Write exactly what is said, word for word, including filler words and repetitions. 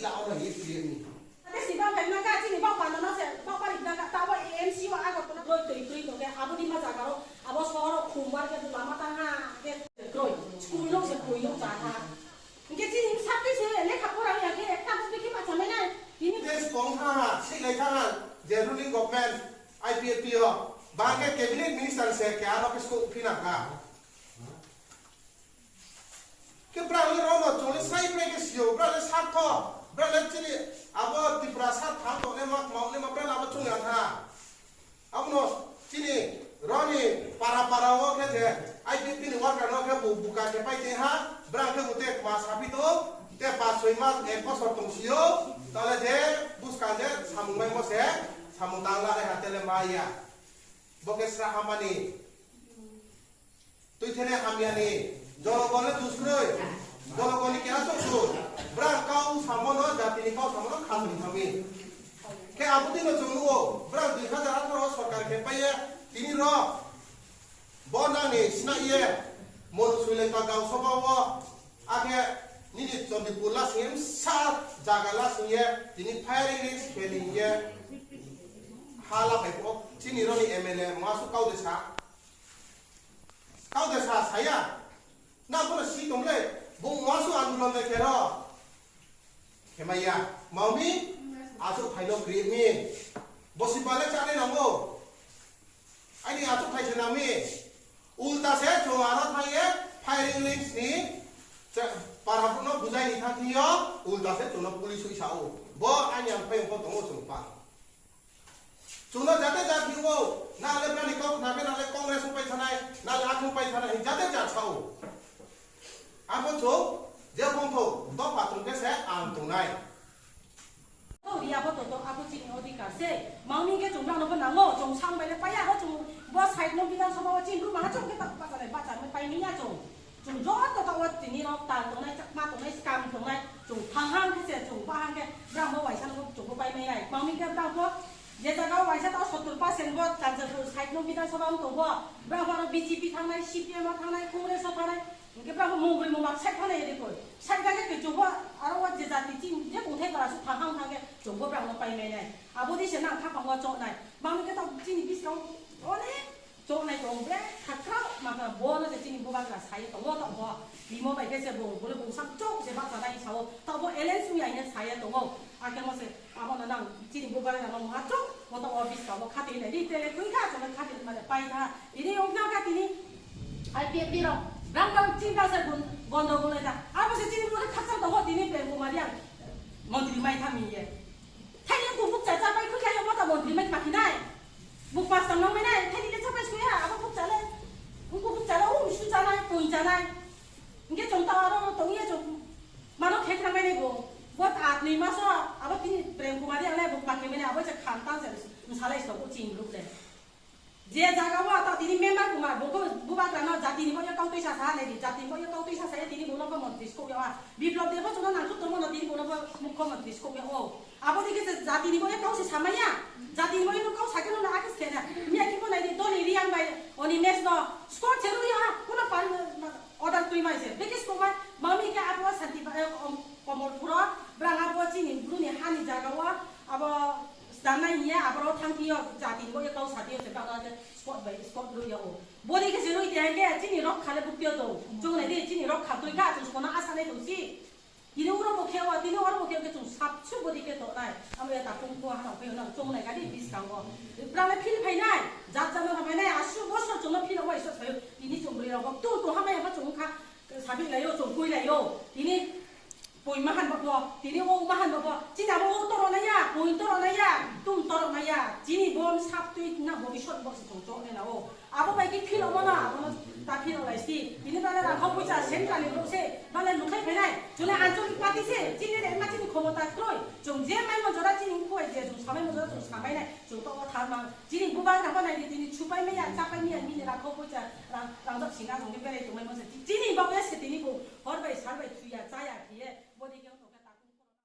Ila oro hi create ni. Ate si bang phai nang ka chini bang panda no se bang pari nang ka tabo M C o ago kono roi twi twi to ke abo di ma jaga ro abo sohor o khumbar ke lama tang ha ke kroi school no se kroi no ja ha. Hingke chini sakti se lekha pora ya ke ekta bo biki ma chamai nai. Ini Test kong ha ha, si lai tha ha, je ruling government, I P F T o, bang ke cabinet minister se ke ano ke school phina ka. Ke brale rono chole sai pai ke sio, brale sartho, brale chini abo Tripura sar thang to ne mak mau ne ma brale abo chung yang ha. Abono chini roni para para o khe je I P F T ni worker no khe bu buka khe pai te ha, brang khe bu te ma sapi to, te pa soi mas ek bosor tong sio, tale je buskang je samung mai mo se, samung tang la re ha tele ma ya. Bo khe sra hamani. Twi thene hamyani, jonogone duskroi, jonogone keha choksu, brang kau samono, jatini kau samono khamri thangwi. Khe abotino chwng nugo, brang dui hazar atharo sorkar khe paiye, tini rok, bo nangni sina iye, Monu Suilai Kagao soba o, akhe nini Chandipur lasing sa jaga lasing ye, tini firing range kheli ye, ha lapai ko, chini roni M L A, masu kau de sa. Kau de sa saya. Na bono si tong le. Bo masu andolon de kero. Khemaya. Maumi. Asuk phaino create ni. Bo si bale chane nango. Ani asuk phai se nami. Ulta se chong aro thai ye. Firing range ni. Para no bujai ni thang yo. Ulta se chong no police hui sao. Bo ani ang phai ko tongo chong pa. Chwngno jate jat hingo, na le brani kok khna khe na le Congress pai thanai, na le akhung pai thanai, jate jat sao. Abo chwng je bongtho dopha tong khe se ang tongnai. Abo to to abo chini odhikar se. Mangni khe chwng brano bo nango, chwng sang bai le paiya, abo chwng bo side no Bidhan Sabha o chini bru maha chwng khe ta bacha le bacha me pai miya chwng. Chwng joto taoh o tini rok tal tongnai, chakma tongnai, skam tongnai, chwng thang hang khe se, chwng ba hang khe, brang bo waisa no chwng bo pai mai nai. Mangni khe brang bo je jaga o waisa taoh sottor percent bo Kanchanpur side no Bidhan Sabha wng tongo, brang bo aro B J P thangnai, C P M o thangnai, Congress o thangnai, hwnkhe brang bo mungbrwi mungba side thangnai ri koi. Side hang khe chwng bo aro o je jati chini je kungthai bara su thang hang thang khe chwng bo brang no pai mai nai. Abo di se nang kha pang o chongnai. Mangni khe taoh chini buskang o onek Chongnai tong be, khakrao mangkha bono se chini bubagra sai tongo, tongbo timo bai khe se bo bole bungsang chok se bachajai sao, tongbo alliance wngya hwnwi saya tongo. Akhe mo se abono nang chini bubagra no mungha chok, bo to office ka bo khati nai ri tele twi kha, chole khati mane pai kha. Ini ongkha kha tini I P F T rok, rang rang chini ka se gon-, gondogol kha. Abo se chini bole khakchang tongo, tini Prem Kumar yang montri mai kha miye. Thaini wngkuk bukcha chapai khwlai o mota montri mai pakhinai. Buk pas tang nang mainai, thaini le chapai suya, abo bukcha le. Wngkuk bukcha le, um, su chanai, pui chanai. Hingke chwng ta aro tong ye chwng mano khek nang mainai bo. Bo ta atni maso, abo tini Prem Kumar yang le buk pakhi mainai, abo je kham tang se, salai stok chini ruk le. Je jaga o ta tini member Kumar, bo ko bubagra no jati ni boyo kautwi sa sa nai di, jati ni boyo kautwi sa sa ya tini bono ko montri skok ya. Biplop Deb bo chwngno nangkuk tongmo no tini bono bo mukho montri skok ya o. Abo dikhe je jati ni boyo kau se samaya, jati ni boyo kau sakhe no na akhe se na. Miya ki ko nai di doni Riyang bai oni mes no skok se ru ya, kuno pan order twi mai se. Beki skok mai, mami ke abo santi ba, eh, kom-, komol puro, brang abo chini bru ni hani jaga o, abo Sdanai hiya aboro thangphiyo jati ni bo ekau sati yo se bangla je spot bai spot rui ya o. Bori khe se rui te hangke chini rok khale bukti yo to. Chung nai di chini rok kha tui kha chung sona asa nai tong si. Tini uro bo khe o, tini oro bo khe o ke chung sap su bori khe to nai. Amo ya ta kung ko ha rok phe na chung nai ga di bis kang o. Brale phil phai nai. Jat jat no phai nai asu bosor chung no phil o mai so sayo. Tini chung rui rok tu to ha mai ha chung kha. Sabi lai yo chung kui lai yo. Tini Pui mahan bo bo, tini o mahan bo bo, chini abo o toro na ya, pui toro na ya, tum toro na ya, chini bom sap tui na bobisot bo se tong chok na o. Abo bai ki phil omo na, abo no ta phil olai si. Tini bale rang hok bucha central ni se, bale lukhai phainai, chule anchalik party se, chini re ma chini khomota kroi, chung je mai mo jora chini khoi je, chung samai mo jora chung samai nai, chung to o thar mang, chini bubagra bo nai di, tini chupai maya, chapai maya, mini rang hok bucha, rang, rang jok singa jong ni berai tong mai mo se, chini bo se tini bo, hor bai sal bai chuya, chaya khiye, bodi